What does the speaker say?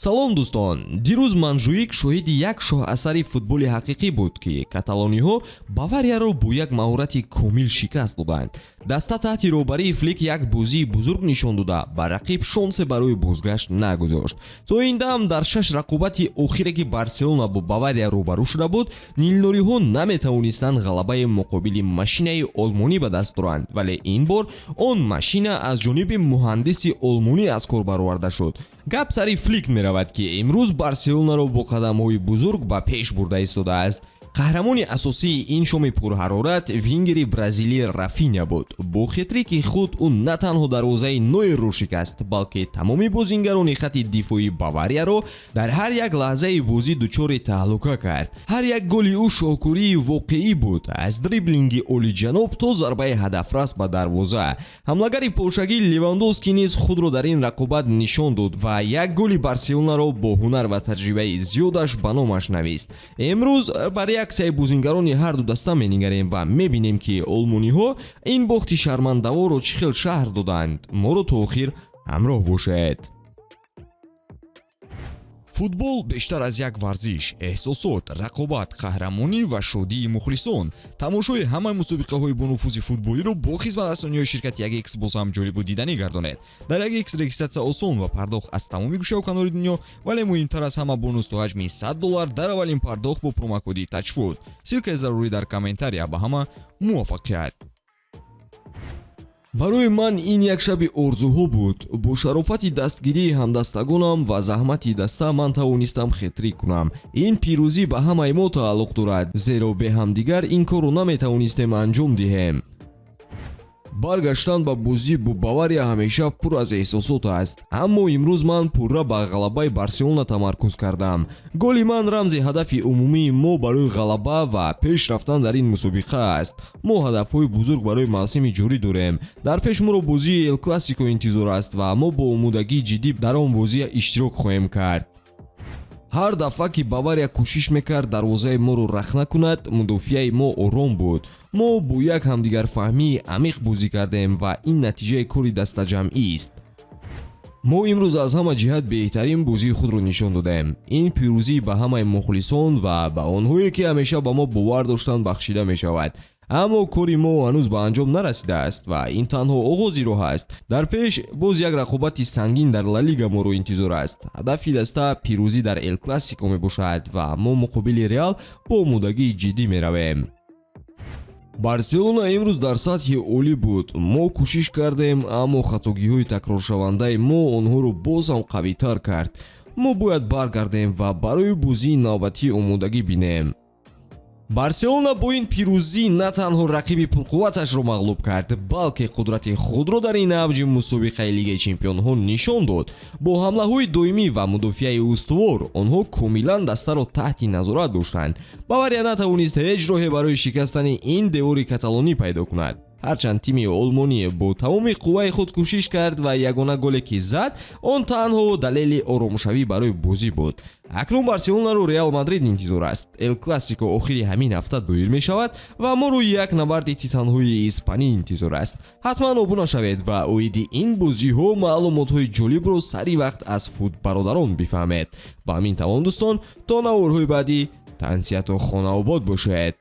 Салом, дӯстон! Дирӯз Монжуик шоҳиди як шоҳасари футболи ҳақиқӣ буд, ки каталониҳо Баварияро бо як маҳорати комил шикаст доданд. Даста таҳти роҳбарии Флик як бозии бузург нишон дода, ба рақиб шонсе барои бозгашт нагузошт. То ин дам дар шаш рақобати охире, ки Барселона бо Бавария рӯбарӯ шуда буд, нилнориҳо наметавонистанд ғалабаи муқобили машинаи олмонӣ ба даст оранд, вале ин бор он машина аз ҷониби муҳандиси олмонӣ аз кор бароварда шуд. Гап сари Флик меравад, ки имрӯз Барселонаро бо қадамҳои бузург ба пеш бурда истодааст. Қаҳрамони асосии ин шоми пурҳарорат вингери бразилӣ Рафиня буд. Бо хетрики худ ӯ на танҳо дарвозаи Нойерро шикаст, балки тамоми бозингарони хати дифоии Баварияро дар ҳар як лаҳзаи бозӣ дучори таҳлука кард. Ҳар як голи ӯ шоҳкории воқеӣ буд, аз дриблинги олиҷаноб то зарбаи ҳадафрас ба дарвоза. Ҳамлагари полшагӣ Левандовский низ худро дар ин рақобат нишон дод ва як голи Барселонаро бо ҳунар ва таҷрибаи зиёдаш ба номаш навист. Имрӯз ба реаксияи бозингарони ҳарду даста менигарем ва мебинем, ки олмониҳо ин бохти шармандаворро чӣ хел шарҳ доданд. Моро то охир ҳамроҳ бошед. Футбол бештар аз як варзиш: эҳсосот, рақобат, қаҳрамонӣ ва шодии мухлисон. Тамошои ҳамаи мусобиқаҳои бонуфузи футболиро бо хизматрасониҳои ширкати 1X боз ҳам ҷолибу диданӣ гардонед. Дар 1X регистратсия осон ва пардохт аз тамоми гӯшаву канори дунё, вале муҳимтар аз ҳама, бонус то ҳаҷми 100 доллар дар аввалин пардохт бо промокоди ТАЧФУТ. Ссылкаи зарурӣ дар комментария. Ба ҳама муваффақият! Барои ман ин як шаби орзуҳо буд. Бо шарофати дастгирии ҳамдастагонам ва заҳмати даста ман тавонистам хетрик кунам. Ин пирӯзӣ ба ҳамаи мо тааллуқ дорад, зеро бе ҳамдигар ин корро наметавонистем анҷом диҳем. Баргаштан ба бозӣ бо Бавария ҳамеша пур аз эҳсосот аст, аммо имрӯз ман пурра ба ғалабаи Барселона тамаркуз кардам. Голи ман рамзи ҳадафи умумии мо барои ғалаба ва пеш рафтан дар ин мусобиқа аст. Мо ҳадафҳои бузург барои мавсими ҷорӣ дорем. Дар пеш моро бозии Эл Классико интизор аст ва мо бо омодагии ҷиддӣ дар он бозӣ иштирок хоҳем кард. Ҳар дафъа, ки Бавария кӯшиш мекард дарвозаи моро рахна кунад, мудофиаи мо ором буд. Мо бо як ҳамдигарфаҳмии амиқ бозӣ кардем ва ин натиҷаи кори дастаҷамъист. Мо имрӯз аз ҳама ҷиҳат беҳтарин бозии худро нишон додем. Ин пирӯзӣ ба ҳамаи мухлисон ва ба онҳое, ки ҳамеша ба мо бовар доштанд, бахшида мешавад. Аммо кори мо ҳанӯз ба анҷом нарасидааст ва ин танҳо оғози роҳ аст. Дар пеш боз як рақобати сангин дар Ла Лига моро интизор аст. Ҳадафи даста пирӯзӣ дар Эл Классико мебошад ва мо муқобили Реал бо омодагии ҷиддӣ меравем. Барселона имрӯз дар сатҳи олӣ буд. Мо кӯшиш кардем, аммо хатогиҳои такроршавандаи мо онҳоро боз ҳам қавитар кард. Мо бояд баргардем ва барои бозии навбатӣ омодагӣ бинем. Барселона бо ин пирӯзӣ на танҳо рақиби пурқувваташро мағлуб кард, балки қудрати худро дар ин авҷи мусобиқаи Лигаи чемпионҳо нишон дод. Бо ҳамлаҳои доимӣ ва мудофиаи устувор онҳо комилан дастаро таҳти назорат доштанд. Бавария натавонист ҳеҷ роҳе барои шикастани ин девори каталонӣ пайдо кунад, ҳарчанд тими олмонӣ бо тамоми қувваи худ кӯшиш кард ва ягона голе, ки зад, он танҳо далели оромшавӣ барои бозӣ буд. Акнун Барселонаро Реал Мадрид интизор аст. Эл Классико охири ҳамин ҳафта доир мешавад ва моро як набарди титанҳои испанӣ интизор аст. Ҳатман обуна шавед ва оиди ин бозиҳо маълумотҳои ҷолибро сари вақт аз футбародарон бифаҳмед. Ба ҳамин тамом, дӯстон. То наворҳои баъдӣ тансиҳату хонаобод бошед.